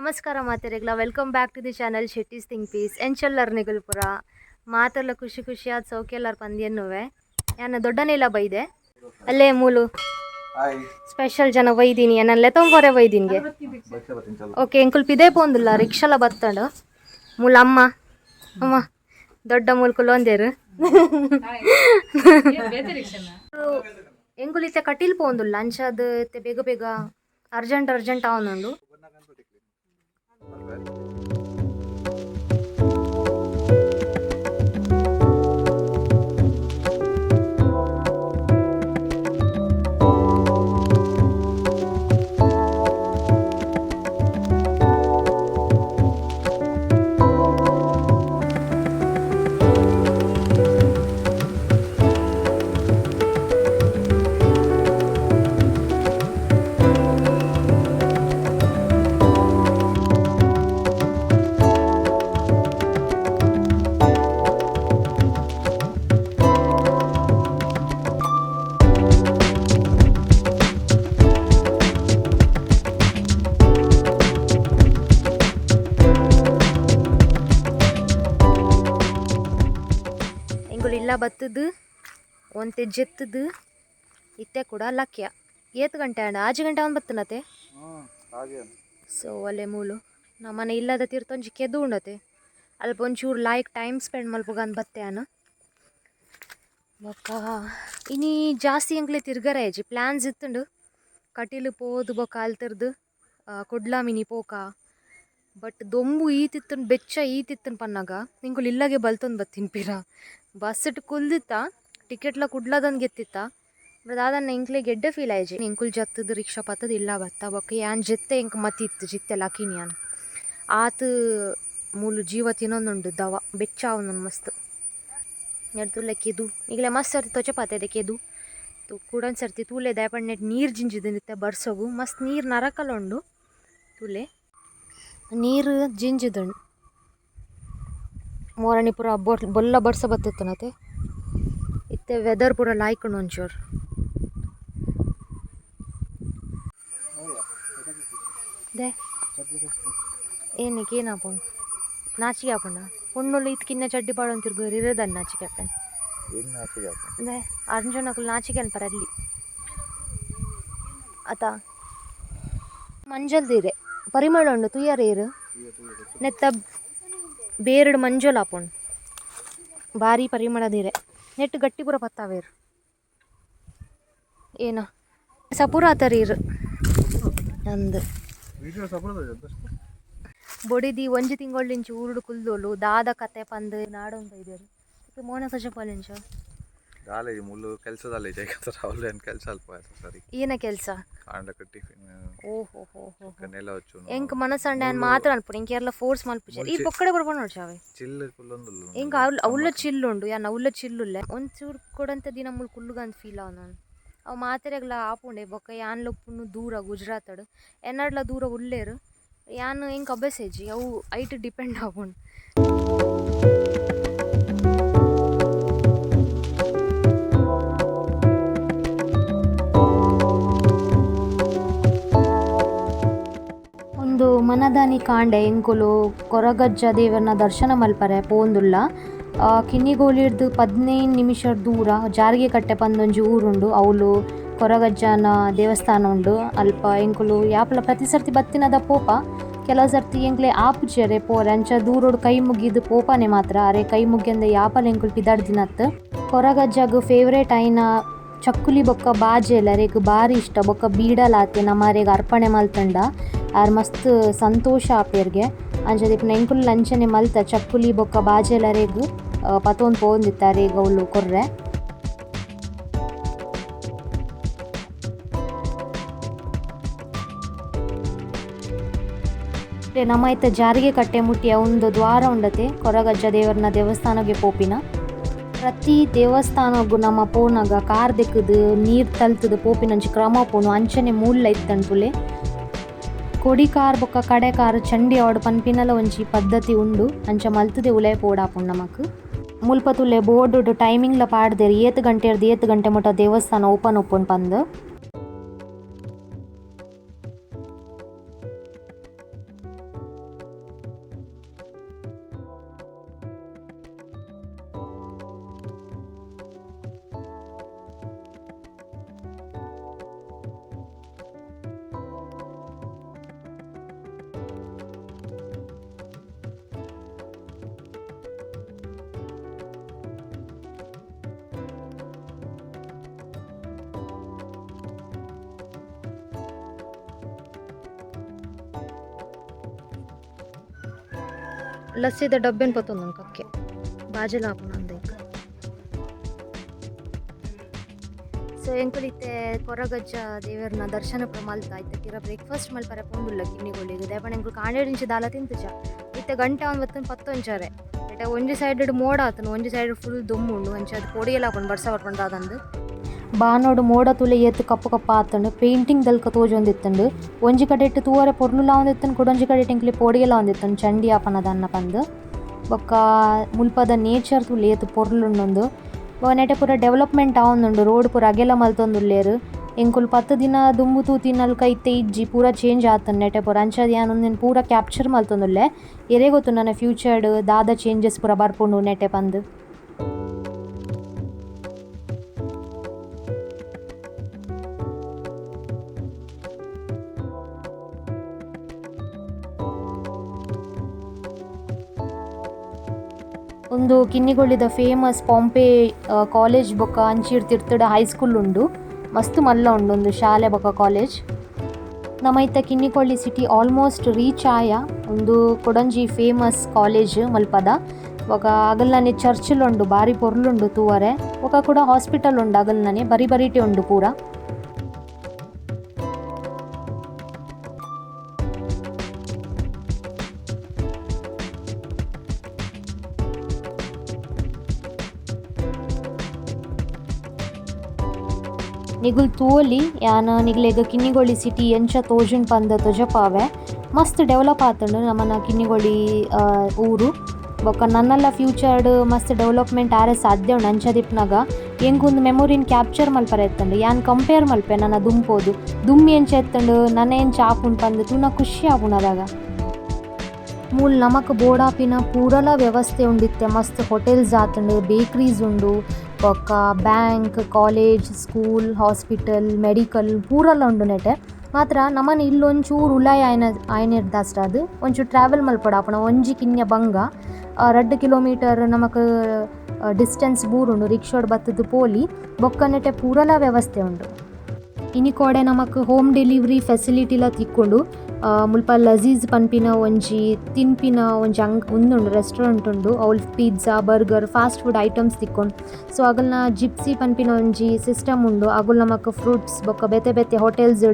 ನಮಸ್ಕಾರ ಮಾತೆರೆಗ್ಲ. Welcome back to the channel Shetty's think piece. ಎಂಚೊಲ್ಲರ್ ನಿಗುಲ್ಪುರ ಮಾತೆರ್ಲ ಖುಷಿ ಖುಷಿಯಾದ ಸೌಖ್ಯಲ್ಲರ್ ಪಂದಿಯನ್ನುವೆ. ಯಾನ ದೊಡ್ಡನೆಲ್ಲ ಬೈದೆ ಅಲ್ಲೇ ಮೂಲು ಹಾಯ್. ಸ್ಪೆಷಲ್ ಜನ ಬೈದೀನಿ ನನ್ನ ಲೆತೊಂಬರೆ ಬೈದೀನಿಗೆ. ಓಕೆ, ಎಂಕುಲ್ ಪಿದೆ ಪೋಂದುಲ್ಲ, ರಿಕ್ಷಾಲ ಬತ್ತಂಡು. ಮೂಲ ಅಮ್ಮ ಅಮ್ಮ ದೊಡ್ಡ ಮೂಲ್ಕುಲ್ ಒಂದೇರು. ಎಂಕುಲ್ ಇತ್ತೆ ಕಟೀಲ್ ಪೋಂದುಲ್ಲ, ಅಂಚಾದ್ ಇತ್ತೆ ಬೇಗ ಬೇಗ ಅರ್ಜೆಂಟ್ ಅರ್ಜೆಂಟ್ ಆವೊಂದುಂಡು. ಎಂಕುಲು ಇಲ್ಲ ಬತ್ತದು ಒಂತೆ ಜೆತ್ತದು ಇತ್ತೆ ಕೂಡ ಲಕ್ಯ. ಏತ್ ಗಂಟೆ ಆಂಡ? ಆಜಿ ಗಂಟೆ ಅವನು ಬತ್ತನತೆ. ಸೊ ಅಲ್ಲೇ ಮೂಲು ನಮ್ಮನೆ ಇಲ್ಲದ ತೀರ್ಥೊಂಜಿ ಕೆದು ಉಂಡತೆ. ಅಲ್ಪ ಒಂಚೂರು ಲಾಯ್ಕ್ ಟೈಮ್ ಸ್ಪೆಂಡ್ ಮಲ್ಪುಗಂದು ಬತ್ತೆ ಆನು. ಬೊಕ್ಕ ಇನಿ ಜಾಸ್ತಿ ಎಂಕ್ಲೆ ತಿರ್ಗರ ಇಜ್ಜಿ. ಪ್ಲ್ಯಾನ್ಸ್ ಇತ್ತುಂಡು, ಕಟೀಲು ಪೋದು ಬೊಕ್ಕ ಅಲ್ತಿರ್ದು ಕುಡ್ಲ ಮಿನಿ ಪೋಕ. ಬಟ್ ದೊಂಬು ಈತಿತ್ತುಂಡು, ಬೆಚ್ಚ ಈತಿತ್ತುಂಡು ಪನ್ನಗ ಎಂಕುಲು ಇಲ್ಲಗೆ ಬಲ್ತೊಂದು ಬತ್ತೀನಿ ಪಿರ. ಬಸ್ಸಿಟ್ ಕುಲ್ದಿತ್ತ, ಟಿಕೆಟ್ಲ ಕುಡ್ಲದಂದು ಗೆತ್ತಿತ್ತ. ಬಟ್ ದಾದನ್ನ ಎಂಕ್ಲೆಗ್ ಎಡ್ಡೆ ಫೀಲ್ ಆಯ್ಜಿ. ಎಂಕುಲು ಜತ್ತದು ರಿಕ್ಷಾ ಪತ್ತದು ಇಲ್ಲ ಬತ್ತ. ಬೊಕ್ಕ ಯಾನ್ ಜೆತ್ತೆ, ಎಂಕ್ ಮತಿ ಇತ್ತು ಜಿತ್ತೆ ಲಕಿನಿ ಯಾನ್. ಆತ್ ಮೂಲು ಜೀವ ತಿನ್ನೊಂದುಂಡು ದವ, ಬೆಚ್ಚ ಆವೊಂದುಂಡು ಮಸ್ತ್. ನೆಡ್ದುಲ್ಲ ಕೆದು, ಈಗಲೇ ಮಸ್ತ್ ಸರ್ತಿ ತೊಚಪಾತದೆ ಕೆದು ಕೂಡೊಂದು ಸರ್ತಿ ತೂಲೆ. ದಾಯಪಂಡ ನೆಟ್ ನೀರು ಜಿಂಜಿದ್ ಇತ್ತೆ ಬರ್ಸೊಗು ಮಸ್ತ್ ನೀರು ನರಕಲ ಉಂಡು. ತೂಲೆ, ನೀರು ಜಿಂಜಿದುಂಡು. ಮೋರಣಿ ಪೂರ ಬೊಲ್ಲ ಬರ್ಸ ಬತ್ತಿತ್ತನತೆ. ಇತ್ತೆ ವೆದರ್ ಪೂರ ಲಾಯ್ಕುಂಡು ಒಂಚೂರು. ದೆ ಏನಕ್ಕೆ ಏನಾಪುಂಡು? ನಾಚಿಕೆ ಆಪುಂಡ? ಪೊಣ್ಣುಲು ಇತ್ಕಿನ್ನ ಚಡ್ಡಿ ಪಾಡೊಂದು ತಿರ್ಗುವೆರ್, ಇರದನ್ ನಾಚಿಕೆ ಆಪೆನ್? ದೆ ಅಂಜೊನಕುಲು ನಾಚಿಕೆ ಅನ್ಪರ ಅಲ್ಲಿ ಅತ. ಮಂಜಲ್ದಿರೆ ಪರಿಮಳ ಉಂಡು, ತುಯರ್ ಏರು. ನೆತ್ತ ಬೇರಡು ಮಂಜೊಲ್ ಆಪುಂಡು, ಭಾರಿ ಪರಿಮಳದಿರೆ. ನೆಟ್ಟು ಗಟ್ಟಿ ಪೂರ ಪತ್ತಾವೇರು. ಏನ ಸಪೂರ ಆತರ್ ಇರು ಅಂದ್. ಬೊಡಿದಿ ಒಂಜಿ ತಿಂಗೊಳಿಂಚಿ ಊರುಡು ಕುಲ್ದೋಲು, ದಾದ ಕತೆ ಪಂದ್ ನಾಡೊಂದು ಬೈದೆರ್. ಮೋನ ಸಜಪಾಲಿಂಚ. ದಾಲೆ ಮುಳ್ಳು ಕೆಲಸದಲ್ಲ ರಾಹುಲ್ ಏನು ಕೆಲಸ ಅಲ್ಪ ಆಯ್ತು ಸರಿ. ಏನ ಕೆಲಸ? ಕಾಂಡಕ ಟಿಫಿನ್. ಓಹೋ ಹೋ ಹೋ. ನೆಲ ಹಚ್ಚು. ಎಂಕ್ ಮನಸಂಡ ಯಾನ್ ಮಾತ್ರ ಅನ್ಪುಡು, ಎಂಕ್ ಏರ್ಲ ಫೋರ್ಸ್ ಮಲ್ಪುಜೆರ್. ಈ ಪೊಕ್ಕಡೆ ಬರ್ಪುಂಡು ನೋಡ್ಚಾವೆ. ಚಿಲ್ಲು ಕುಲ್ಲೊಂದುಲ್ಲು. ಎಂಕ್ ಅವ್ಲ ಅವ್ಲ ಚಿಲ್ಲುಂಡು, ಯಾನ್ ಅವ್ಲ ಚಿಲ್ಲುಲ್ಲೆ. ಒಂಚೂರು ಕೊಡಂತ ದಿನ ಮುಲ್ ಕುಲ್ಲುಗಂದ್ ಫೀಲ್ ಆವೊಂದುಂಡು. ಅವು ಮಾತೆರೆಗ್ಲ ಆಪುಂಡೆ. ಬೊಕ್ಕ ಯಾನ್ಲ ಉಪ್ಪುನು ದೂರ ಗುಜರಾತಡ್, ಎನ್ನಡ್ಲ ದೂರ ಉಲ್ಲೇರು. ಯಾನ್ ಎಂಕ್ ಅಭ್ಯಾಸ ಇಜ್ಜಿ, ಅವು ಐಟ್ ಡಿಪೆಂಡ್ ಆಪುಂಡು. ಒಂದು ಮನದಾನಿ ಕಾಂಡೆ ಎಂಕುಲು ಕೊರಗಜ್ಜ ದೇವರನ ದರ್ಶನ ಮಲ್ಪರೆ ಪೋಂದುಲ್ಲ. ಕಿನ್ನಿಗೋಳಿಡ್ದು 15 ನಿಮಿಷ ದೂರ ಜಾರಿಗೆ ಕಟ್ಟೆ ಪಂದೊಂಜಿ ಊರುಂಡು, ಅವುಲು ಕೊರಗಜ್ಜನ ದೇವಸ್ಥಾನ ಉಂಡು. ಅಲ್ಪ ಎಂಕುಲು ಯಾಪಲ ಪ್ರತಿ ಸರ್ತಿ ಬತ್ತಿನದ ಪೋಪ. ಕೆಲವು ಸರ್ತಿ ಎಂಕ್ಲೆ ಆಪುಜೆರೆ ಪೋರೆ, ಅಂಚ ದೂರೋಡು ಕೈ ಮುಗಿದು ಪೋಪನೆ ಮಾತ್ರ. ಅರೆ ಕೈ ಮುಗಿಯಂದೆ ಯಾಪಲ ಎಂಕುಲು ಪಿದಾಡ್ದಿನತ್. ಕೊರಗಜ್ಜಗ್ ಫೇವ್ರೇಟ್ ಆಯಿನ ಚಕ್ಕುಲಿ ಬೊಕ್ಕ ಬಾಜೆಲ್ ಅರೆಗ್ ಬಾರಿ ಇಷ್ಟ. ಬೊಕ್ಕ ಬೀಡಲಾತೆ ನಮ್ಮರೆಗ್ ಅರ್ಪಣೆ ಮಲ್ತಂಡ ಆರ್ ಮಸ್ತ್ ಸಂತೋಷ ಆಪೆರ್ಗೆ. ಅಂಚ ದಿಪ್ಪುನ ಎಂಕುಲು ಅಂಚನೆ ಮಲ್ತ ಚಕ್ಕುಲಿ ಬೊಕ್ಕ ಬಾಜೆಲ್ ಅರೆಗ್ ಪತೊಂದು ಪೋವೊಂದಿತ್ತ ಅರೆಗ್ ಅವ್ಲು ಕೊರ್ರೆ. ನಮ್ಮ ಇತ್ತ ಜಾರಿಗೆ ಕಟ್ಟೆ ಮುಟ್ಟಿಯ ಒಂದು ದ್ವಾರ ಉಂಡತೆ ಕೊರಗಜ್ಜ ದೇವರನ ದೇವಸ್ಥಾನಗೆ ಪೋಪಿನ. ಪ್ರತಿ ದೇವಸ್ಥಾನಗು ನಮ್ಮ ಪೋನಗ ಕಾರ್ ದೆಕ್ಕದು ನೀರ್ ತಲ್ತದು ಪೋಪಿನಂಚಿ ಕ್ರಮ ಪೋನು. ಅಂಚನೆ ಮೂಲ ಇತ್ತಂಟುಲೆ ಕೊಡಿ ಕಾರ್ ಬೊಕ್ಕ ಕಡೆ ಕಾರ್ ಚಂಡಿ ಆವಡ್ ಪನ್ಪಿನಲ ಒಂಜಿ ಪದ್ಧತಿ ಉಂಡು. ಅಂಚ ಮಲ್ತದೆ ಉಲೇ ಪೋಡಾಪುಂಡು ನಮಕ್. ಮುಲ್ಪ ತುಲೆ ಬೋರ್ಡ್ ಟೈಮಿಂಗ್ಲ ಪಾಡ್ದೆರ್, ಏತ್ ಗಂಟೆರ್ದ್ ಏತ್ ಗಂಟೆ ಮುಟ್ಟ ದೇವಸ್ಥಾನ ಓಪನ್ ಉಪ್ಪುಂಡು ಪಂದ್. ಲಸ್ಸಿದ ಡಬ್ಬೆನ್ ಪತ್ತೊಂದು ಕಕ್ಕೆ ಬಾಜೆಲ ಆಪುಂಡು ಅಂದೈಕ್. ಸೊ ಎಂಕುಲು ಇತ್ತೆ ಕೊರಗಜ್ಜ ದೇವೆರ್ನ ದರ್ಶನ ಪೂರ ಮಲ್ತ ಇತ್ತೆ ಪಿರ ಬ್ರೇಕ್ಫಾಸ್ಟ್ ಮಲ್ಪರೆ ಪೋಂಡುಲ್ಲ ಕಿನ್ನಿಗೋಳಿಗ್. ದಾಯೆ ಪಂಡ ಎಂಕುಲು ಕಾಂಡೆಡಿಂಚಿ ದಾಲ ತಿಂತುಜ. ಇತ್ತೆ ಗಂಟೆ ಆವೊಂದು ಬತ್ತುಂಡು 10:30. ಇತ್ತೆ ಒಂಜಿ ಸೈಡ್ ಮೋಡ ಆತುಂಡು, ಒಂಜಿ ಸೈಡ್ ಫುಲ್ ದೊಮ್ಮು ಉಂಡು. ಅಂಚ ಅದು ಪೊಡಿಯೆಲ ಆಪುಂಡು ಬರ್ಸ ಬರ್ಪುಂಡು ದಾದಂದ್. ಬಾನೋಡು ಮೋಡ ತೂಲೆ ಏತ್ ಕಪ್ಪು ಕಪ್ಪು ಆತುಂಡು, ಪೇಂಟಿಂಗ್ ದಲ್ಕ ತೋಜೊಂದಿತ್ತುಂಡು. ಒಂಜಿ ಕಡೆಟ್ ತೂವರೆ ಪೊರ್ಲುಲ ಆವೊಂದಿತ್ತುಂಡು, ಕುಡೊಂಜಿ ಕಡೆಟ್ ಎಂಕ್ಲೆ ಪೋಡಿಗೆಲ ಆವೊಂದಿತ್ತುಂಡು ಚಂಡಿ ಆಪನ ದಾನ್ನ ಪಂದ್. ಬೊಕ್ಕ ಮುಲ್ಪದ ನೇಚರ್ ತೂಲೆ ಏತ್ ಪೊರ್ಲುಂಡುಂದು. ಬೊಕ್ಕ ನೆಟೆ ಪೂರ ಡೆವಲಪ್ಮೆಂಟ್ ಆವೊಂದುಂಡು, ರೋಡ್ ಪೂರ ಅಗೆಲ ಮಲ್ತೊಂದುಲ್ಲೆರ್. ಎಂಕುಲು 10 ದಿನ ದುಂಬು ತೂತಿನಲ್ಕ ಇತ್ತೆ ಇಜ್ಜಿ, ಪೂರ ಚೇಂಜ್ ಆತುಂಡು ನೆಟೆ ಪೂರ. ಅಂಚಾದ್ ಯಾನ್ ಉಂದೆನ್ ಪೂರ ಕ್ಯಾಪ್ಚರ್ ಮಲ್ತೊಂದುಲ್ಲೆ. ಎರೆ ಗೊತ್ತು ನನ ಫ್ಯೂಚರ್ಡ್ ದಾದ ಚೇಂಜಸ್ ಪೂರ ಬರ್ಪುಂಡು ನೆಟೆ ಪಂದ್. ಉಂದು ಕಿನ್ನಿಗೋಳಿದ famous Pompe college ಬೊಕ್ಕ ಅಂಚಿಡ್ ತಿರ್ತುಡು ಹೈಸ್ಕೂಲ್ ಉಂಡು. ಮಸ್ತ್ ಮಲ್ಲ ಉಂಡು ಉಂದು ಶಾಲೆ ಬೊಕ್ಕ ಕಾಲೇಜ್. ನಮ ಇತ್ತೆ ಕಿನ್ನಿಗೋಳಿ city almost reach ಆಯ. ಉಂದು ಕೊಡಂಜಿ ಫೇಮಸ್ ಕಾಲೇಜ್ ಮಲ್ಪದ. ಬೊಕ್ಕ ಅಗಲ್ನನೆ ಚರ್ಚ್ಲ್ ಉಂಡು, ಬಾರಿ ಪೊರ್ಲುಂಡು ತೂವರೆ. ಬೊಕ್ಕ ಕೂಡ ಹಾಸ್ಪಿಟಲ್ ಉಂಡು ಅಗಲ್ನನೆ, ಬರಿ ಬರಿಟೆ ಉಂಡು ಪೂರ. ನಿಗುಲ್ ತೂವೊಲಿ ಯಾನ್ ನಿಗ್ಲೆಗ್ ಕಿನ್ನಿಗೋಳಿ ಸಿಟಿ ಎಂಚ ತೋಜುಂಡು ಪಂದ್ ತೊಜಪಾವೆ. ಮಸ್ತ್ ಡೆವಲಪ್ ಆತುಂಡು ನಮನ ಕಿನ್ನಿಗೋಳಿ ಊರು. ಬೊಕ್ಕ ನನ್ನಲ ಫ್ಯೂಚರ್ಡ್ ಮಸ್ತ್ ಡೆವಲಪ್ಮೆಂಟ್ ಆರೆ ಸಾಧ್ಯ ಉಂಡು. ಅಂಚ ದಿಪ್ಪುನಗ ಎಂಕ್ ಉಂದು ಮೆಮೊರಿನ್ ಕ್ಯಾಪ್ಚರ್ ಮಲ್ಪರೆ ಇತ್ತುಂಡು. ಯಾನ್ ಕಂಪೇರ್ ಮಲ್ಪೆ ನನ ದುಂಪೋದು ದುಮ್ಮಿ ಎಂಚ ಇತ್ತುಂಡು ನನ ಎಂಚ ಆಪುಂಡು ಪಂದ್ ತೂನ ಖುಷಿ ಆಪುಂಡು. ಅದಾಗ ಮೂಲು ನಮಕ್ ಬೋಡಾಪಿನ ಪೂರಲ ವ್ಯವಸ್ಥೆ ಉಂಡಿತ್ತೆ. ಮಸ್ತ್ ಹೋಟೆಲ್ಸ್ ಆತುಂಡು, ಬೇಕ್ರೀಸ್ ಉಂಡು, ಬೊಕ್ಕ bank, college, school, hospital, medical ಪೂರಲ ಉಂಡು ನೆಟೆ. ಮಾತ್ರ ನಮನ ಇಲ್ಲೊಂಚೂರು ಉಲಾಯಿ ಆಯ್ನ ಆಯ್ನೆರ್ದಾಸ್ಟಾದ್ ಒಂಚೂರು ಟ್ರಾವೆಲ್ ಮಲ್ಪೊಡು ಆಪುಂಡು. ಒಂಜಿ ಕಿನ್ಯ ಬಂಗ 2 ಕಿಲೋಮೀಟರ್ ನಮಕ್ ಡಿಸ್ಟೆನ್ಸ್ ಬೂರುಂಡು. ರಿಕ್ಷಾಡ್ ಬತ್ತುದು ಪೋಲಿ. ಬೊಕ್ಕ ನೆಟೆ ಪೂರಲ ವ್ಯವಸ್ಥೆ ಉಂಡು. ಇನಿಕೋಡೆ ನಮಕ್ ಹೋಮ್ ಡೆಲಿವರಿ ಫೆಸಿಲಿಟಿಲ ತಿಕ್ಕುಂಡು. ಮುಲ್ಪ ಲಜೀಜ್ ಪನ್ಪಿನ ಒಂಜಿ ತಿನ್ಪಿನ ಒಂಜಿ ಉಂದುಂಡು, ರೆಸ್ಟೋರೆಂಟ್ ಉಂಡು. ಅವ್ಲು pizza, burger, fast food items ತಿಕ್ಕುಂಡು. So ಅಗಲ್ನ gypsy ಪನ್ಪಿನ ಒಂಜಿ ಸಿಸ್ಟಮ್ ಉಂಡು. ಅಗುಲ್ ನಮಕ್ ಫ್ರೂಟ್ಸ್ ಬೊಕ್ಕ ಬೇತೆ ಬೇತೆ ಹೋಟೆಲ್ಸ್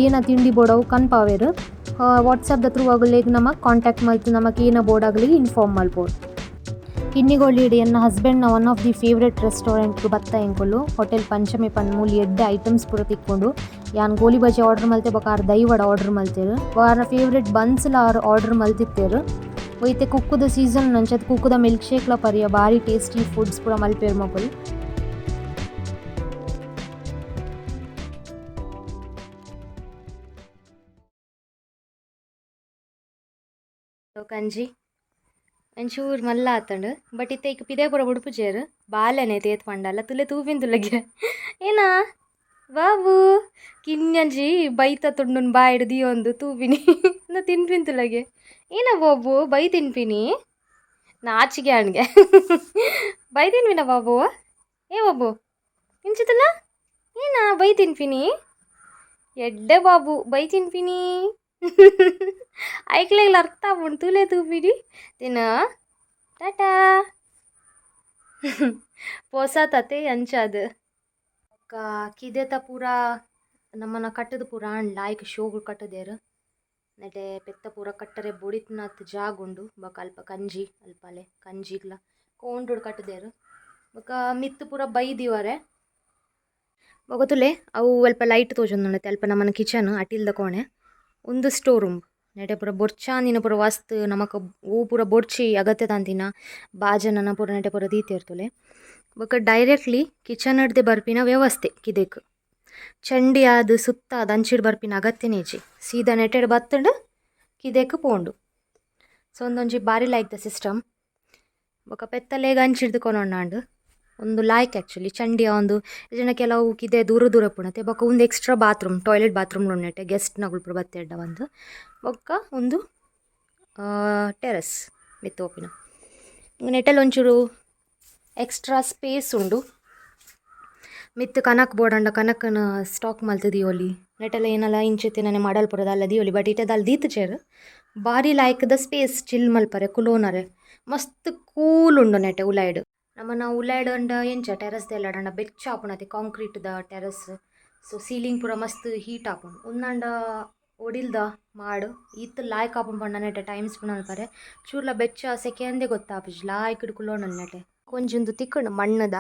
ಏನ ತಿಂಡಿ ಬೋಡವು ಕನ್ಪಾವೆರ್. ವಾಟ್ಸಪ್ ದ ಥ್ರೂ ಅಗುಲೆಗ್ ನಮಕ್ ಕಾಂಟ್ಯಾಕ್ಟ್ ಮಲ್ತ್ ನಮಕ್ ಏನ ಬೋಡಾಗಲಿ ಇನ್ಫಾರ್ಮ್ ಮಲ್ಪೊಡು. ಕಿನ್ನಿಗೋಳಿಡ್ ಎನ್ನ ಹಸ್ಬೆಂಡ್ ನ one of the favourite restaurant ಬತ್ತ ಎಂಕುಲು ಹೋಟೆಲ್ ಪಂಚಮಿ ಪನ್. ಮೂಲು ಎಡ್ಡೆ ಐಟಮ್ಸ್ ಪೂರ ತಿಕ್ಕೊಂಡು. ಯಾನ್ ಗೋಲಿ ಬಜಿ ಆರ್ಡರ್ ಮಲ್ತೆ, ಬೊಕ್ಕ ಆರ್ ದೈ ವಡ ಆರ್ಡರ್ ಮಲ್ತೆರ್. ಆರ್ನ ಫೇವರೇಟ್ ಬನ್ಸ್ ಲ ಆರ್ ಆರ್ಡರ್ ಮಲ್ತಿತ್ತೆರ್. ಇತ್ತೆ ಕುಕ್ಕುದ ಸೀಸನ್ ಅಂಚ ಕುಕ್ಕುದ ಮಿಲ್ಕ್ ಶೇಕ್ ಲ ಪರಿಯ. ಬಾರಿ ಟೇಸ್ಟಿ ಫುಡ್ಸ್ ಪೂರ ಮಲ್ಪೆರ್ ಮೊಕುಲು. ಕಂಜಿ ಒಂಚೂರು ಮಲ್ಲ ಆತುಂಡು. ಬಟ್ ಇತ್ತೆ ಇಕ್ ಪಿದೈ ಪೂರ ಬುಡ್ಪುಜೆರ್. ಬಾಲೆನೆ ತೇತ್ ಪಂಡಲ ತುಲೆ ತೂಪಿನ್ ತುಲಗೆ ಏನಾ ಬಾಬು ಕಿನ್ನಂಜಿ ಬೈತ ತುಂಡುನ್ ಬಾಯಿಡ್ ದಿಯೊಂದು ತೂಪಿನಿ ಇಂದು ತಿನ್ಪಿನ್ ತುಲಗೆ. ಏನ ಬಾಬು ಬೈ ತಿನ್ಪಿನಿ ನಾಚಿಗೆ ಅಣ್ಗೆ ಬೈ ತಿನ್ಪಿನ ಬಾಬು? ಏ ಬಾಬು ಇಂಚಿತುಲ ಏನ ಬೈ ತಿನ್ಪಿನಿ? ಎಡ್ಡೆ ಬಾಬು ಬೈ ತಿನ್ಪಿನಿ. ಐಕ್ಲೆಗ್ಲ ಅರ್ಥ ಆಪುಂಡು ತೂಲೆ ತೂಪಿನಿ ತಿನ್ನ ಟಾಟಾ ಪೊಸತತೆ ಅಂಚಾದ್. ಬೊಕ್ಕ ಕಿದೆತ ಪೂರ ನಮನ ಕಟ್ಟುದು ಪೂರ ಆಂಡ್ ಲಾಯ್ಕ್ ಶೋಕು ಕಟ್ಟುದೆರ್. ನೆಟೆ ಪೆತ್ತ ಪೂರ ಕಟ್ಟರೆ ಬೊಡಿತ್ನಾತ್ ಜಾಗ ಉಂಡು. ಬೊಕ್ಕ ಅಲ್ಪ ಕಂಜಿ ಅಲ್ಪಲೆ ಕಂಜಿಗ್ಲ ಕೌಂಟುಡು ಕಟ್ಟುದೆರ್. ಬೊಕ್ಕ ಮಿತ್ತ್ ಪೂರ ಬೈ ದೀವರೆ. ಬೊಕ ತೂಲೆ ಅವು ಅಲ್ಪ ಲೈಟ್ ತೋಜೊಂದುಂಡು ಅಲ್ಪ ನಮನ ಕಿಚನ್ ಅಟಿಲ್ದ ಕೋಣೆ. ಉಂದು ಸ್ಟೋರ್ ರೂಮ್. ನೆಟೆ ಪೂರ ಬೊರ್ಚಾಂದಿನ ಪೂರ ವಸ್ತು ನಮಕ್ ಒವು ಪೂರ ಬೊರ್ಚಿ ಅಗತ್ಯ ದಾಂತಿನ ಬಾಜನನ ಪೂರ ನೆಟೆ ಪೂರ ದೀತೆರ್ ತೂಲೆ. ಬೊಕ ಡೈರೆಕ್ಟ್ಲಿ ಕಿಚನ್ ಡ್ದೆ ಬರ್ಪಿನ ವ್ಯವಸ್ಥೆ ಕಿದೆಕ್. ಚಂಡಿ ಆದ್ ಸುತ್ತಾದ್ ಅಂಚಿಡ್ ಬರ್ಪಿನ ಅಗತ್ಯನೇ ಇಜ್ಜಿ. ಸೀದಾ ನೆಟೆಡ್ ಬತ್ತುಂಡು ಕಿದೆಕ್ ಪೋಂಡು. ಸೊ ಉಂದೊಂಜಿ ಬಾರಿ like the system. ಬೊಕ ಪೆತ್ತಲೆಗ್ ಅಂಚಿಡ್ದ್ ಕೊನೊಂಡಾಂಡ್. ಉಂದು ಲಾಯ್ಕ್ ಆಕ್ಚುಲಿ ಚಂಡಿ ಆವೊಂದು ಇಜ್ಜಿಂಡ ಕೆಲವು ಕಿದೆ ದೂರ ದೂರ ಉಪ್ಪುಂಡತೆ. ಬೊಕ ಉಂದು extra bathroom, toilet bathroom ಉಂಡು ಗೆಸ್ಟ್ ನಕುಲು ಪೂರ ಬತ್ತೆರ್ಡ ಪಂದ್. ಬೊಕ್ಕ ಉಂದು ಟೆರೆಸ್ ಮಿತ್ತ್ ಪೋಪಿನ. ನೆಟಲ್ ಒಂಚೂರು ಎಕ್ಸ್ಟ್ರಾ ಸ್ಪೇಸ್ ಉಂಡು. ಮಿತ್ತು ಕನಕ್ ಬೋಡಂಡ ಕನಕನ ಸ್ಟಾಕ್ ಮಲ್ತ್ ದೀವೊಲಿ ನೆಟಲ ಏನಲ ಇಂಚಿತ್ತಿನನೆ ಮಾಡಲ್ ಪೂರ ದಾಲ ದೀವೊಲಿ ಬಟ್ ಇತ್ತೆ ದಾಲ್ ದೀತುಜೆರ್ ಬಾರಿ ಲಾಯ್ಕ್ದ ಸ್ಪೇಸ್ ಚಿಲ್ ಮಲ್ಪರೆ ಕುಲೋನರೆ ಮಸ್ತ್ ಕೂಲ್ ಉಂಡು ನೆಟೆ ಉಲಾಯ್ಡ್. ನಮನ ಉಲಾಯ್ಡ್ ಅಂಡ ಎಂಚ ಟೆರಸ್ ದೆಲ್ಲಡಂಡ ಬೆಚ್ಚ ಆಪುಂಡು ಕಾಂಕ್ರೀಟ್ ದ terrace. So ceiling ಪೂರ ಮಸ್ತ್ ಹೀಟ್ ಆಪುಂಡು. ಉಂದಂಡ ಒಡಿಲ್ದ ಮಾಡ್ ಈತ್ ಲಾಯ್ಕ್ ಆಪುಂಡು ಪಂಡ ನೆಟೆ ಟೈಮ್ ಸ್ಪೆಂಡ್ ಮಲ್ಪರೆ ಚೂರ್ಲ ಬೆಚ್ಚ ಸೆಕೆಂದೇ ಗೊತ್ತಾಪುಜಿ ಲಾಯ್ಕ್ಡ್ ಕುಲ್ಲೊನೊಲಿ ನೆಟೆ. ಒಂಜಿ ಉಂದು ತಿಕ್ಕುಂಡು ಮಣ್ಣುದ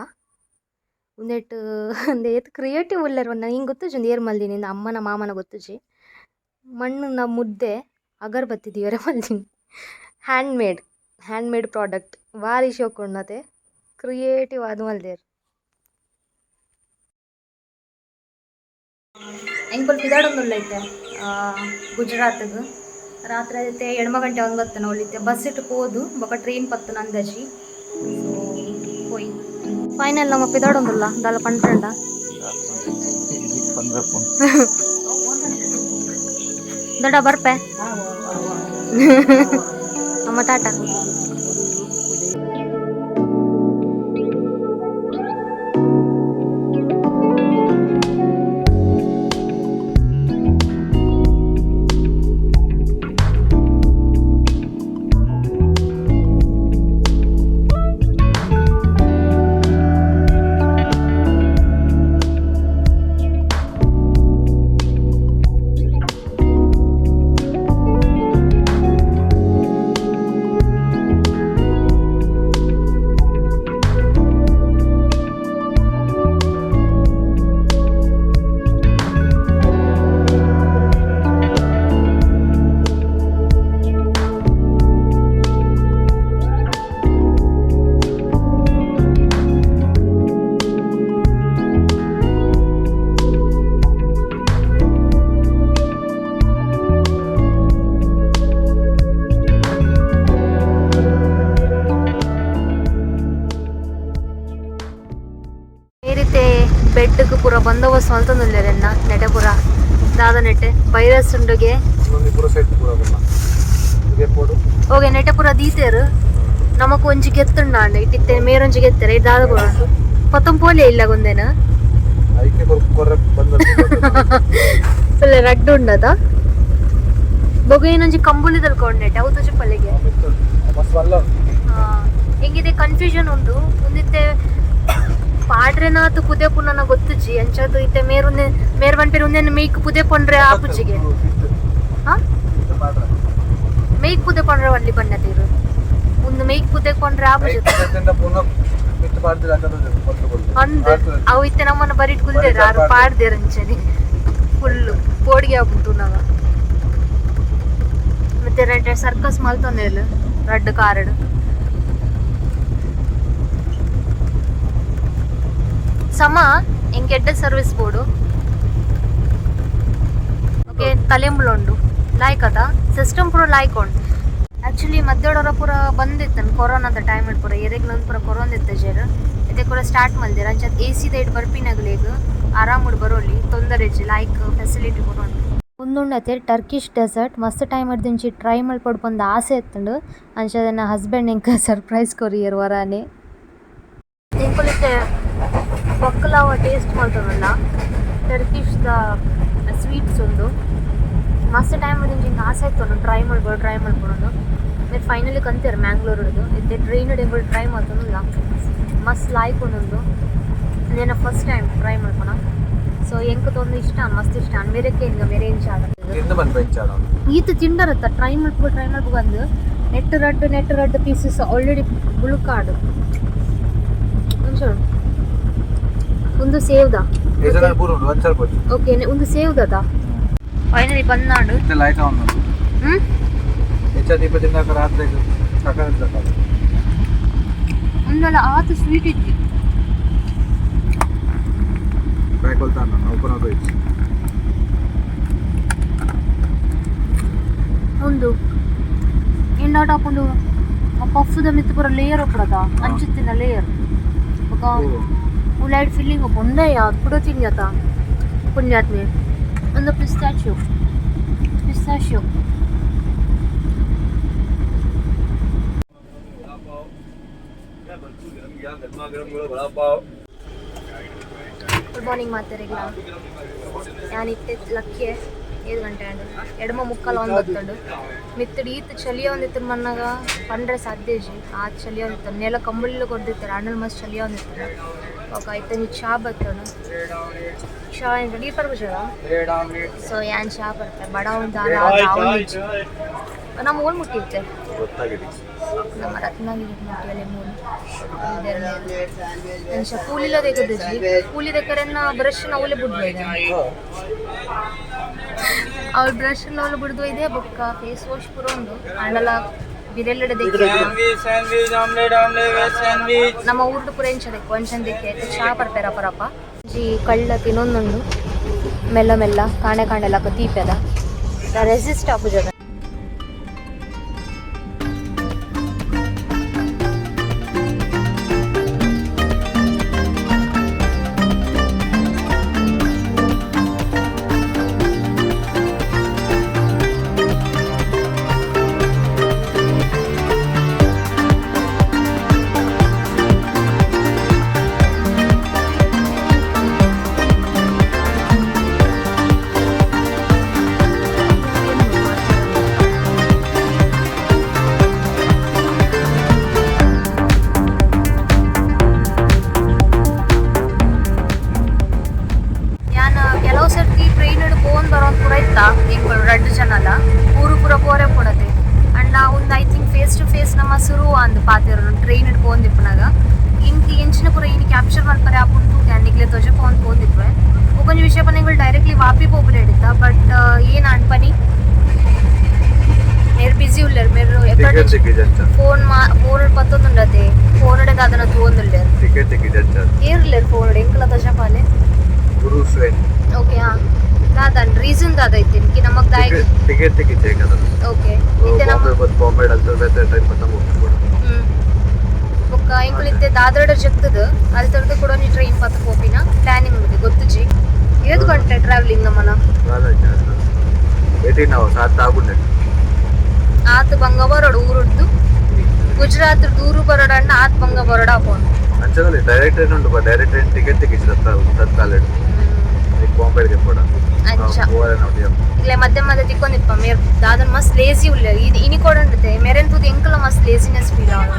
ಉಂದೆಟ್ ಉಂದು ಏತ್ ಕ್ರಿಯೇಟಿವ್ ಉಲ್ಲೆರ್ ಪಂಡ ಎಂಕ್ ಗೊತ್ತುಜಿ ಉಂದು ಏರ್ ಮಲ್ದಿನಿ ಇಂದು ಅಮ್ಮನ ಮಾಮನ ಗೊತ್ತುಜಿ. ಮಣ್ಣುದ ಮುದ್ದೆ ಅಗರ್ಬತ್ತಿ ದೀವರೆ ಮಲ್ದಿನಿ. Hand made, hand made product ಬಾರಿ ಶೋಕು ಉಂಡು ಅತೆ ಕ್ರಿಯೇಟಿವ್ ಆದ್ ಮಲ್ದೆರ್. ಎಂಕುಲು ಪಿದಾಡೊಂದುಲ್ಲ ಇತ್ತೆ ಗುಜರಾತ್ಗ್. ರಾತ್ರೆ ಇತ್ತೆ 8 ಗಂಟೆ ಒಂಬತ್ತನ ಇತ್ತೆ ಬಸ್ ಇಟ್ಟು ಪೋದು ಬೊಕ ಟ್ರೈನ್ ಪತ್ತುನ ಅಂದಾಜಿ. ಸೊ ಪೋಯಿ ಫೈನಲ್ ನಮ್ಮ ಪಿದಾಡೊಂದುಲ್ಲ ದಾಲ ಪಂಡ್ರಂಡ. ದೊಡ್ಡ ಬರ್ಪೆ ಅಮ್ಮ ಟಾಟಾ. ಈ ರೀತಿ ಬೆಡ್ಗ್ ಪೂರ ಬಂದೋಬಸ್ತ್ ಮಲ್ತೊಂದುಲ್ಲೆರ್ ಎನ್ನ ನೆಟೆ ಪೂರ ದಾದ ನೆಟೆ ವೈರಸ್ ಉಂಡುಗೆ. ಪೂರ ಸೆಟ್ ಪೂರ ಪೋಡು. ಓಗೆ ನೆಟೆ ಪೂರ ದೀತೆರ್ ನಮಕ್ ಒಂಜಿ ಗೆತ್ತುಂಡಾಂಡ ಇಟ್ಟಿತ್ತೆ ಮೇರೊಂಜಿ ಗೆತ್ತೆರ್ ದಾದ ಪೂರ ಪತ್ತೊಂಪೋಲೆ ಇಲ್ಲ ಗೊಂದೇನ. ಐಕೆ ಕೊರ್ರೆ ಬಂದ. ಫುಲ್ ರಡ್ಡ್ ಉಂಡದ ಬೊಗ ಏನೊಂಜಿ ಕಂಬುಲಿದಲ್ ಕೊಂಡೆಟೆ ಅವು ತುಜುಪಲ್ಲಿಗೆ. ಮಸ್ತ್ ಅಲ್ಲ. ಹೆಂಗಿದೆ ಕನ್ಫ್ಯೂಷನ್ ಉಂಡು ಒಂದಿತ್ತೆ ಪಾಡ್ರೆನಾತ್ ಪುದೆ ಪುನನ ಗೊತ್ತುಜಿ ಅಂಚಾದ್ ಇತ್ತೆ ಮೇರುಂದೆ ಮೇರ್ ಪನ್ಪೆರ್ ಉಂದೆನ್ ಮೇಯ್ಕ್ ಪುದೆ ಪೊಂಡ್ರೆ ಆಪುಜಿಗೆ. ಹಾ, ಮೇಯ್ಕ್ ಪುದೆ ಪೊಂಡ್ರೆ ಒಲ್ಲಿ ಪನ್ನತೀರು ಉಂದು ಮೇಯ್ಕ್ ಪುದೆ ಪೊಂಡ್ರೆ ಆಪುಜಿ. ಅಂದ್ ಅವು ಇತ್ತೆ ನಮ್ಮನ್ನ ಬರಿಟ್ ಕುಲ್ದೇರ್ ಆರು ಪಾಡ್ದೇರ್ ಅಂಚನೆ ಫುಲ್ ಪೋಡಿಗೆ ಆಪುಂಡು ತೂನಗ. ಮತ್ತೆ ರೆಡ್ ಸರ್ಕಸ್ ಮಲ್ತೊಂದೇಲ್ ರಡ್ಡ್ ಕಾರಡ್. ಸಮ ಎಂಕ್ ಎಡ್ಡೆ service board. Okay ತಲೆಂಬುಲು ಉಂಡು ಲಾಯ್ಕ್ ಅದ ಸಿಸ್ಟಮ್ ಪೂರ ಲಾಯ್ಕ್ ಉಂಡು. ಆಕ್ಚುಲಿ ಮಧ್ಯಾಹ್ನ ಪೂರ ಬಂದಿತ್ತು ಕೊರೋನಾದ ಟೈಮ್ ಪೂರ ಎರೆಗ್ಲ ಪೂರ ಕೊರೊಂದಿತ್ತು ಜೇರ್ ಇತ್ತೆ ಪೂರ ಸ್ಟಾರ್ಟ್ ಮಲ್ದೆರ್. ಅಂಚ ಎ ಸಿ the ಬರ್ಪಿನಗಲೆಗ್ ಆರಾಮುಡು ಬರೋಲಿ ತೊಂದರೆ ಇಜ್ಜಿ ಲಾಯ್ಕ್ ಫೆಸಿಲಿಟಿ ಪೂರ ಉಂಡು. ಉಂದುಂಡತೆ ಟರ್ಕಿಶ್ ಡೆಸರ್ಟ್ ಮಸ್ತ್ ಟೈಮ್ ಹಿಡ್ದಿಂಚಿ ಟ್ರೈ ಮಲ್ಪೊಡು ಪಂದ್ ಆಸೆ ಇತ್ತುಂಡು. ಅಂಚ ಎನ್ನ ಹಸ್ಬೆಂಡ್ ಎಂಕ್ ಸರ್ಪ್ರೈಸ್ ಕೊರಿಯೆರ್ ವರಾನೆ. ಎಂಕುಲು ಇತ್ತೆ ಬಕ್ಲಾವ ಟೇಸ್ಟ್ ಮಲ್ತೊಂದುಲ್ಲ. ಟರ್ಕಿಶ್ ದ ಸ್ವೀಟ್ಸ್ ಉಂಡು. ಮಸ್ತ್ ಟೈಮ್ ಹಿಡ್ದಿಂಚಿ ಎಂಕ್ ಆಸೆ ಇತ್ತುಂಡು ಟ್ರೈ ಮಲ್ಪೊಡು ಟ್ರೈ ಮಲ್ಪೊಡು. ಮೇರ್ ಫೈನಲಿ ಕಂತೆರ್ ಮ್ಯಾಂಗ್ಳೂರುಡ್ದು. ಇತ್ತೆ ಟ್ರೈನ್ ಎಂಕುಲು ಟ್ರೈ ಮಲ್ತೊಂದುಲ್ಲ. ಮಸ್ತ್ ಲಾಯ್ಕ್ ಉಂಡು. ಉಂದೆನ first time try ಮಲ್ಪುನ. ಸೊ ಎಂಕ್ ತೊಂದು ಇಷ್ಟ ಮಸ್ತ್ ಇಷ್ಟ ಮೇರೆಕ್ಕೆ ಎಂಕ ಮೇರೆ ಎಂಚ. ತಿಂದು ಬಂದ್ ಬೆಂಚಾಡ. ಈತ್ ತಿಂಡರತ್ತ ಟ್ರೈ ಮಲ್ಪುಗ ಟ್ರೈ ಮಲ್ಪುಗ ಅಂದ್ ನೆಟ್ ರಡ್ಡ್ ನೆಟ್ ರಡ್ಡ್ ಪೀಸಸ್ ಆಲ್ರೆಡಿ ಬುಳುಕಾಡು ಒಂಚೂರು ಒಂದು ಸೇವ್ದ. ಪೂರ ಉಂಡು ಒಂದ್ ಸ್ವಲ್ಪ. ಓಕೆ ಒಂದು ಸೇವ್ದದ ಫೈನಲಿ ಬಂದಾಂಡು. ಇತ್ತೆ ಲಾಯ್ಕ ಉಂಡು. ಹ್ಮ್. ಹೆಚ್ಚ ದೀಪ ತಿನ್ನಾಕ ರಾತ್ರಿ ಸಾಕಾಗ. ಒಂದಲ್ಲ ಆತು ಸ್ವೀಟ್ ಇಜ್ಜಿ. ಬ್ಯಾಕ್ ಹೊಲ್ತಾನ ಓಪನ್ ಆಗೋಯ್ತು. ಉಂದು ಎಂಡಾಟ ಹಾಕೊಂಡು ಪಫ್ದ ಮಿತ್ತು ಪೂರ ಲೇಯರ್ ಉಪ್ಪುಡದ ಅಂಚಿತ್ತಿನ ಲೇಯರ್ ಬೊಕ ಉಲೈಡ್ ಫಿಲ್ಲಿಂಗ್ ಉಪ್ಪು ಉಂದೆಯ ಪುಡ ತಿನ್ಯತ ಪುಣ್ಯಾತ್ಮೆ. ಒಂದು ಪಿಸ್ತಾಚಿಯೋ ಪಿಸ್ತಾಚಿಯೋ. ಗರಮ ಗರಂ ವಡಾ ಪಾವ್. Good morning ಮಾತೆರೆಗ್ಲ. ಯಾನ್ ಇತ್ತೆ ಲಕ್ಕೆ 7 ಗಂಟೆ ಆಂಡ್. ಎಡಮ ಮುಕ್ಕಾಲ್ ಒಂದ್ ಬತ್ತುಂಡು. ಮಿತ್ತುಡು ಈತ್ ಚಳಿ ಒಂದಿತ್ತು ಮನ್ನಾಗ ಪಂಡ್ರೆ ಸಾಧ್ಯ ಇಜ್ಜಿ. ಆ ಚಳಿ ಒಂದಿತ್ತು, ನೆಲ ಕಂಬಳಿಲು ಕೊರ್ದಿತ್ತೆರ್, ಅಣ್ಣಲ್ ಮಸ್ತ್ ಚಳಿ ಒಂದಿತ್ತು. ಬೊಕ ಐತೊಂಜಿ ಚಾ ಬತ್ತುಂಡು. ಚಾ ಎಂತ ನೀರ್ ಪರ್ಪುಜರ? ಸೊ ಯಾನ್ ಚಾ ಪರ್ಪೆ ಬಡ ಒಂದು ಆವೊಂದಿಜ್ಜಿ. ನಮ್ಮ ಓಲ್ ಮುಟ್ಟಿತ್ತೆ? ಗೊತ್ತಾಗಿದೆ. ನಮ್ಮ ರತ್ನಗಿರಿ ಮುಟ್ಟಿಯಲ್ಲಿ ಮೂಲು ಅಂಚ ಕೂಲಿಲ ತೆಗೆದಿಜ್ಜಿ. ಕೂಲಿ ದಕ್ಕರೆನ್ನ ಬ್ರಷ್ ಅವಲೇ ಬುಡ್ದು ಇದೆ. ಅವ್ಳ ಬ್ರಷ್ ಅವಳು ಬಿಡ್ದು ಇದೆ. ಬೊಕ್ಕ ಫೇಸ್ ವಾಶ್ ಪೂರ ಉಂಡು. ಆಂಡಲ ಬಿರೆಲ್ಲಡೆ ದೆಕ್ಕೆ. Sandwich, omelette, omelette, veg sandwich. ನಮ್ಮ ಊರ್ಡು ಪೂರ ಎಂಚ ದೆಕ್ಕು ಅಂಚನ್ ದೆಕ್ಕೆ. ಚಾ ಪರ್ಪೆರ ಪರಪ ಜಿ ಕಳ್ಳ ತಿನ್ನೊಂದುಂಡು. ಮೆಲ್ಲ ಮೆಲ್ಲ ಕಾಣೆ ಕಾಣೆಲ್ಲ ತೀಪೆದ ರೆಸಿಸ್ಟ್ ಆಪುಜದ. ಯಾನ್ ಕೆಲವು ಸರ್ತಿ ಟ್ರೈನ್ ಪೋನ್ ಬರೋನ್ ಪೂರ ಇತ್ತ. ಎಂಕುಲು ರಡ್ಡ್ ಜನಲ ಊರು ಪೂರ ಪೋರೆ ಪೋಡತೆ. ಅಂಡ ಒಂದು I think face to face ನಮ್ಮ ಸುರು ಅಂದ್ ಪಾತೆರೊಡು ಟ್ರೈನ್ ಪೋಂದಿಪ್ಪುನಗ. ಇಂಕ್ ಎಂಚಿನ ಪೂರ ಇನಿ ಕ್ಯಾಪ್ಚರ್ ಮಲ್ಪರೆ ಆಪುಂಡು ತೂತೆ. ನಿಕ್ಲೆ ತೋಜ ಪೋನ್ ಪೋಂದಿಪ್ಪೆ. ಬೊಕೊಂಜಿ ವಿಷಯ ಪಂಡ ಎಂಕುಲು ಡೈರೆಕ್ಟ್ಲಿ ವಾಪಿ ಪೋಪುಲೆ ಇತ್ತ. ಬಟ್ ಏನ್ ಆಂಡ್ ಪನಿ ಮೇರ್ ಬಿಸಿ ಉಲ್ಲೆರ್ ಮೇರ್. ಟಿಕೆಟ್ ತಿಕ್ಕಿಜಂಚ. ಫೋನ್ ಮಾ ಫೋನ್ ಪತ್ತೊಂದುಂಡತೆ. ಫೋನ್ ದಾದನ ತೂವೊಂದುಲ್ಲೆರ್. ಟಿಕೆಟ್ ತಿಕ್ಕಿಜಂಚ. ಏರುಲ್ಲೆರ್ ಫೋನ್? ಎಂಕುಲ ತೋಜಪಾಲೆ. ಗುರು ಫ್ರೆಂಡ್. ಓಕೆ, ಹಾ, ದಾದನ್ ರೀಸನ್ ದಾದ ಇತ್ತೀನಿ ಕಿ ನಮಗ್ ದಾಯಗ್? ಟಿಕೆಟ್ ತಿಕ್ಕಿಜೆ ಕದ. ಓಕೆ, ಇತ್ತೆ ನಮ್ಮ ಬಾಂಬೆ ಬತ್ ಬಾಂಬೆ ಅಲ್ತ ಬೇತೆ ಟ್ರೈನ್ ಪತ್ತ ಹೋಗ್ಬಿಡು. ಬೊಕ್ಕ ಎಂಕುಲು ಇತ್ತೆ ದಾದರಡ ಜಗ್ತದ ಅಲ್ತರ್ದು ಕೂಡ ಒಂಜಿ ಟ್ರೈನ್ ಪತ್ತ ಪೋಪಿನ ಪ್ಲಾನಿಂಗ್ ಉಂಡು. ಗೊತ್ತುಜಿ ಏದು ಗಂಟೆ ಟ್ರಾವೆಲಿಂಗ್ ನಮ್ಮನ. 18 ಅವರ್ಸ್ ಆತ ಆಗುಂಡೆ. ಆತ್ ಬಂಗ ಬರೋಡು ಊರುಡ್ದು. ಗುಜರಾತ್ ದೂರು ಬರೋಡಣ್ಣ ಆತ್ ಬಂಗ ಬರೋಡ ಅಪೋನು. ಅಂಚದಲ್ಲಿ ಡೈರೆಕ್ಟ್ ಟ್ರೈನ್ ಉಂಟು. Direct train ticket ತಿಕ್ಕಿಜಿ ತತ್ಕಾಲ ಬಾಂಬೆಗೆ ಪೋಡ. ಅಂಚ. ಗೋವಾ ನೋಡಿ. ಇಲ್ಲೇ ಮಧ್ಯೆ ಮಧ್ಯೆ ತಿಕ್ಕೊಂಡಿಪ್ಪ. ಮೇರ್ ದಾದನ್ ಮಸ್ತ್ ಲೇಜಿ ಉಲ್ಲೆ ಇದು ಇನಿ ಕೊಡಂಡತೆ. ಮೇರೆನ್ ತೂದು ಎಂಕಲ ಮಸ್ತ್ ಲೇಜಿನೆಸ್ ಫೀಲ್ ಆವ.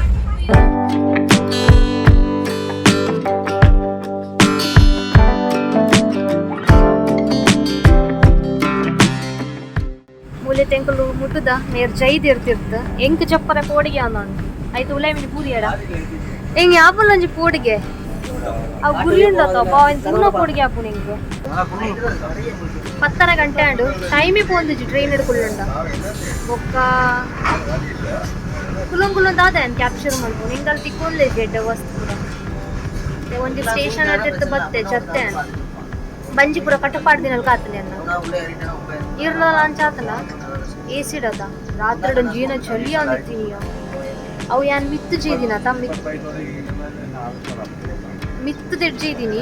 ಮೂಲೆ ತೆಂಕುಲು ಮುಟ್ಟುದ ಮೇರ್ ಜೈದ್ ಇರ್ತಿರ್ತ. ಎಂಕ್ ಚಪ್ಪರ ಪೋಡಿಗೆ ಅಂದೋಂಡು ಆಯ್ತು. ಉಲೈ ಮಿನಿ ಪೂರಿಯಡ ಎಂಗ್ ಯಾಪುಲ ಒಂಜಿ ಪೋಡಿಗೆ ಅವು ಗುರಿ ಉಂಡತ್ತ ಬಾ. ಪೂನ ಪೋಡಿಗೆ ಆಪುನ ಎಂಕ್. ಪತ್ತರ ಗಂಟೆ ಆಂಡು. ಟೈಮೇ ಪೋಂದಿಜ್ಜಿ ಟ್ರೈನ್ ಹಿಡ್ಕೊಳ್ಳುಂಡ. ಬೊಕ್ಕ ಕುಲೊಂಗ್ ಕುಲೊಂದ್ ದಾದ ಕ್ಯಾಪ್ಚರ್ ಮಲ್ಪುನು. ಎಂಕಲ್ ತಿಕ್ಕೊಂದೇ ಎಡ್ಡೆ ವಸ್ತು ಪೂರ. ಮತ್ತೆ ಒಂಜಿ ಸ್ಟೇಷನ್ ಅತ್ತಿತ್ತು ಬತ್ತೆ ಜತ್ತೆ. ಬಂಜಿ ಪೂರ ಕಟ್ಟಪಾಡ್ದಿನಲ್ ಕಾತನೆ ಅನ್ನ. ಇರ್ನಲ ಅಂಚಾತನ ಎ ಸಿ ಡತ. ರಾತ್ರಿ ಜೀನ ಚಳಿ ಅಂದಿತ್ತೀನಿ. ಅವು ಯಾನ್ ಮಿತ್ತು ಜೀದಿನ ತ ಮಿತ್ತು ತೆಡ್ಜಿದ್ದೀನಿ.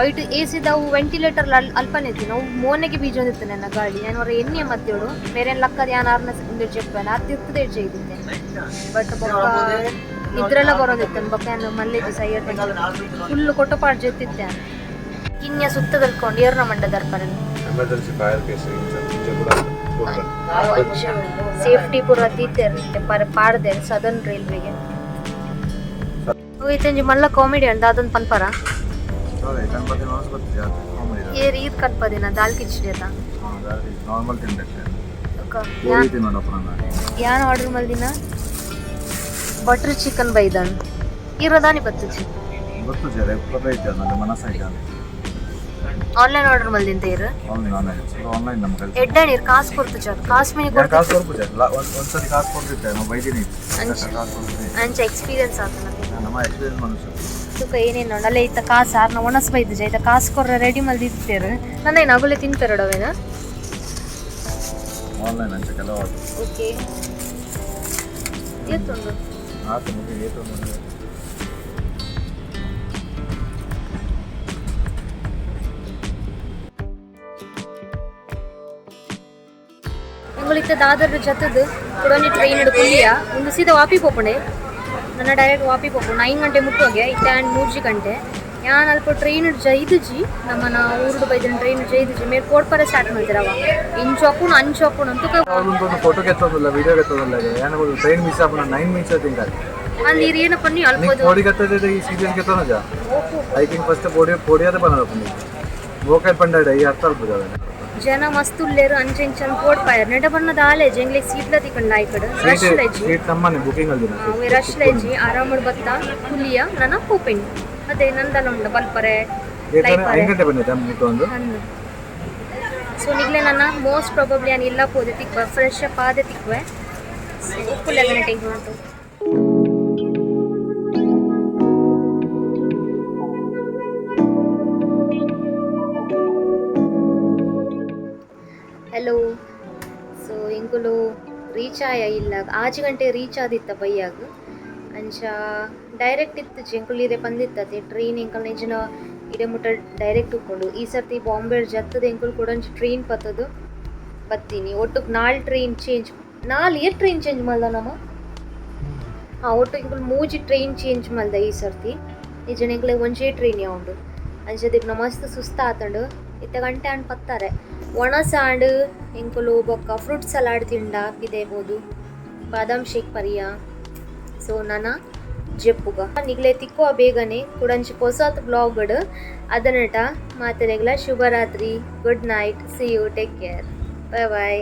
ಐಟ್ ಎ ಸಿದವು ವೆಂಟಿಲೇಟರ್ ಅಲ್ಪನೆ ಇತ್ತೀನಿ. ಅವು ಮೋನೆಗೆ ಬೀಜ ಒಂದಿತ್ತು ನನ್ನ ಗಾಳಿ. ನಾನು ಅವರ ಎಣ್ಣೆ ಮತ್ತೇಳು ಮೇರೇನು ಲಕ್ಕದ ಯಾನ್ ಆರ್ನ ಚೆಪ್ಪೆ ಅತ್ತಿತ್ತು ತೆಡ್ಜೆ ಇದ್ದಿದ್ದೆ. ಬಟ್ ಬೊಕ್ಕ ನಿದ್ರೆಲ್ಲ ಬರೋದಿತ್ತು. ಬೊಕ್ಕ ನಾನು ಮಲ್ಲೇಜಿ ಸೈಯರ್ ಫುಲ್ ಕೊಟ್ಟಪಾಡ್ ಜೊತ್ತಿದ್ದೆ. ಕಿನ್ಯ ಸುತ್ತ ಕಲ್ಕೊಂಡು ಏರ್ನ ಮಂಡ ದರ್ಪಣ. Emergency fire case ಇಂಚ ಕೂಡ. ಸೇಫ್ಟಿ ಪೂರ ತೀತೇರ್ ಪರ ಪಾಡ್ದೇರ್ ಸದರ್ನ್ ರೈಲ್ವೆಗೆ. ಇತ್ತಂಜಿ ಮಲ್ಲ ಕಾಮಿಡಿ ಅಂಡ ಅದೊಂದು ಪನ್ಪರ. ಗಣಪತಿ ಮನಸ್ಸು ಬರ್ತಿದೆ. ಕಾಮಿಡಿ. ಏರ್ ಈರ್ ಕನ್ಪದಿನ ದಾಲ್ ಕಿಚಡಿ ಅದ. ನಾರ್ಮಲ್ ತಿನ್ಬೇಕು. ಕೋಳಿ ತಿನ್ನೋಣಪ್ಪ ನಾನು. ಯಾನ್ ಆರ್ಡರ್ ಮಲ್ದಿನ ಬಟರ್ ಚಿಕನ್ ಬೈದನ್. ಇರೋದಾನಿ ಬತ್ತುಜಿ. ಗೊತ್ತು ಜರ ಇಪ್ಪತ್ತೈದು ನನ್ನ ಮನಸ್ಸಾಯ್ತು. ಆನ್ಲೈನ್ ಆರ್ಡರ್ ಮಲ್ದಿಂತ ಇರು? Online online online ನಮ್ಮ ಕೆಲಸ. ಎಡ್ಡ ನೀರು ಕಾಸು ಕೊಡ್ತು ಜಾ ಕಾಸು ಮೀನಿ ನಾನು ಕೊಡ್ತು. ಕಾಸು ಕೊಡ್ಪುಜೆ. ಒಂದ್ಸರಿ ಕಾಸು ಕೊಡ್ತಿದ್ದೆ ನಾವು ಬೈದೀನಿ. ಕಾಸು ಕೊಡ್ತೀನಿ. ಅಂಚ ಎಕ್ಸ್ಪೀರಿಯನ್ಸ್ ಆತ ನಮಗೆ. ನಮ್ಮ ಎಕ್ಸ್ಪೀರಿಯನ್ಸ್ ಮನುಷ್ಯ. ತುಕ ಏನೇನು ಅಲ್ಲೇ ಇತ್ತ ಕಾಸು ಆರ್ನ ಒಣಸ್ ಬೈದು ಜಾ. ಇತ್ತ ಕಾಸು ಕೊರ್ರ ರೆಡಿ ಮಲ್ದಿತ್ತೇರು. ನನ್ನ ಏನು ಅಗುಲೆ ತಿನ್ಪೆರಡವೇನ? ಆನ್ಲೈನ್ ಅಂಚ ಕೆಲವು. ಓಕೆ, ಏತುಂಡು? ಆತು ಮುಗಿ ಏತು. ಎಂಗುಲಿತ್ತ ದಾದರ್ ಜತದು ಕುಡೊಂಜಿ ಟ್ರೈನ್ ಕುಲ್ಲಿಯ. ಒಂದು ಸೀದಾ ವಾಪಿ ಪೋಪುಂಡೆ. ನನ್ನ ಡೈರೆಕ್ಟ್ ವಾಪಿ ಪೋಪು 9 ಗಂಟೆ ಮುಟ್ಟೋಗೆ. ಇತ್ತೆ ಆ್ಯಂಡ್ 3 ಗಂಟೆ. ಯಾನ್ ಅಲ್ಪ ಟ್ರೈನ್ ಜೈದುಜಿ ನಮ್ಮನ ಊರುಡು ಬೈದಿನ ಟ್ರೈನ್ ಜೈದುಜಿ ಮೇರ್ ಪೋಡ್ಪರೆ ಸ್ಟಾರ್ಟ್ ಮಲ್ತಿರವ ಇಂಚ ಹಾಪುಂಡು ಅಂಚ ಹಾಪುಂಡು ಅಂತ. ಒಂದು ಫೋಟೋ ಕೆತ್ತೋದಿಲ್ಲ, ವಿಡಿಯೋ ಕೆತ್ತೋದಿಲ್ಲ. ಏನು ಟ್ರೈನ್ ಮಿಸ್ ಆಪುನ 9 ಮಿನಿಟ್ಸ್ ತಿಂಗಾలి. ಅಂದ್ ಇರ್ ಏನಪ್ಪ ನೀ ಅಲ್ಪ. ನೀ ಪೋಡಿ ಕತ್ತದ ಈ ಸೀರಿಯಸ್ ಕೆತ್ತೋನ ಜಾ. I think first ಪೋಡಿ ಪೋಡಿಯಾದ ಪನ್ನಪ್ಪ ವೋಕಲ್ ಪಂಡ ಈ ಅರ್ಥ ಅಲ್ಪದ. ಜನ ಮಸ್ತ್ ಉಲ್ಲೇರು, ಅಂಚೆ ಇಂಚನ್ ಪೋಡ್ಪಾಯರ್ ನೆಟ ಬಣ್ಣದ ಆಲೇಜ್ ಎಂಗ್ಲಿಗ್ ಸೀಟ್ಲ ತಿಕ್ಕಂಡ ಆಯ್ಕಡ್ ರಶ್ ಲೈಜಿ. ಸೀಟ್ ನಮ್ಮನೆ ಬುಕಿಂಗ್ ಅಲ್ದಿನ. ರಶ್ ಲೈಜಿ, ಆರಾಮಡ್ ಬತ್ತ ಕುಲಿಯ ನನ ಪೋಪಿನ್ ಅದೇ ನಂದಲ ಉಂಡು ಬಲ್ಪರೆ. 5 ಗಂಟೆ ಬಂದಿದ್ದೆ ಮುಟ್ಟು ಒಂದು. ಸೊ ನಿಗ್ಲೆ ನನ್ನ ಮೋಸ್ಟ್ ಪ್ರಾಬಬ್ಲಿ ನಾನು ಇಲ್ಲ ಪೋದೆ ತಿಕ್ವ, ಫ್ರೆಶ್ ಅಪ್ ಆದೆ ತಿಕ್ವೆ. ಉಪ್ಪು ಲೆವೆನ್ ಟೆಂಕ್ ಮಾತು. ಹಲೋ, ಸೊ ಎಂಕುಲು ರೀಚ್ ಆಯ ಇಲ್ಲ. 6 ಗಂಟೆ ರೀಚ್ ಆದಿತ್ತ ಬಯ್ಯಾಗ. ಅಂಚ ಡೈರೆಕ್ಟ್ ಇತ್ತು ಎಂಕುಲು ಇರೆ ಪಂದಿತ್ತತೆ ಟ್ರೈನ್ ಎಂಕಲ್ ನಿಜನ ಇಡೆ ಮುಟ್ಟ ಡೈರೆಕ್ಟ್ ಉಕ್ಕೊಂಡು. ಈ ಸರ್ತಿ ಬಾಂಬೆ ಜತ್ತದ ಎಂಕುಲು ಕೂಡ ಒಂಜಿ ಟ್ರೈನ್ ಪತ್ತದು ಬತ್ತೀನಿ. ಒಟ್ಟುಕ್ ನಾಲ್ ಟ್ರೈನ್ ಚೇಂಜ್, ನಾಲ್ ಏರ್ ಟ್ರೈನ್ ಚೇಂಜ್ ಮಲ್ದ ನಮ್ಮ. ಹಾಂ, ಒಟ್ಟು ಎಂಕುಲು ಮೂಜಿ ಟ್ರೈನ್ ಚೇಂಜ್ ಮಲ್ದ ಈ ಸರ್ತಿ. ನಿಜನ ಎಂಕ್ಲೆ ಒಂಜೇ ಟ್ರೈನ್ ಉಂಡು. ಅಂಚ ದಿಪ್ನ ಮಸ್ತ್ ಸುಸ್ತ ಆತಂಡು. ಇತ್ತ ಗಂಟೆ ಆಂಡ್ ಪತ್ತಾರೆ ಒಣಸ ಆಂಡ್. ಎಂಕುಲು ಬೊಕ್ಕ ಫ್ರೂಟ್ ಸಲಾಡ್ ತಿಂಡ ಪಿದೇಬೋದು, ಬಾದಾಮ್ ಶೇಕ್ ಪರಿಯ. ಸೊ ನನ ಜೆಪ್ಪುಗ ನಿಗ್ಲೆ ತಿಕ್ಕುವ ಬೇಗನೆ ಕುಡಂಚಿ ಪೊಸಾತ್ ಬ್ಲಾಗ್ಡ್. ಅದನಟ ಮಾತೆರೆಗ್ಲ ಶುಭರಾತ್ರಿ, good night, see you, take care, bye bye.